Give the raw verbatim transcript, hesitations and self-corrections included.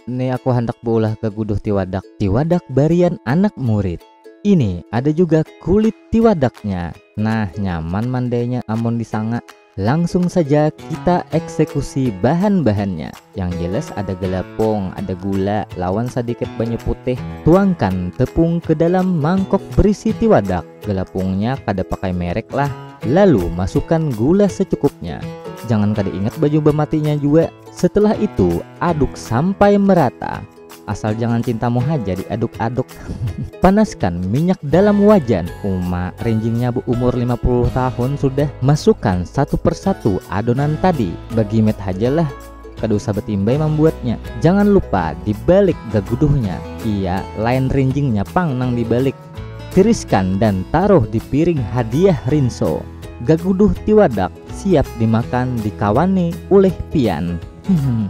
Ni aku handak beulah gaguduh tiwadak. Tiwadak barian anak murid. Ini ada juga kulit tiwadaknya. Nah, nyaman mandainya amun disanga. Langsung saja kita eksekusi bahan-bahannya. Yang jelas ada galapung, ada gula, lawan sadikit banyu putih. Tuangkan tepung ke dalam mangkok berisi tiwadak. Galapungnya kada pakai merek lah. Lalu masukkan gula secukupnya. Jangan kada ingat banyu bamatinya juga. Setelah itu, aduk sampai merata. Asal jangan cintamu haja diaduk-aduk. Panaskan minyak dalam wajan. Uma, rinjingnya beumur lima puluh tahun sudah. Masukkan satu persatu adonan tadi. Bagimet hajalah. Kada usah betimbai membuatnya. Jangan lupa dibalik gaguduhnya. Iya, lain rinjingnya pang nang dibalik. Tiriskan dan taruh di piring hadiah rinso. Gaguduh tiwadak siap dimakan, dikawani ulih pian. Hmm,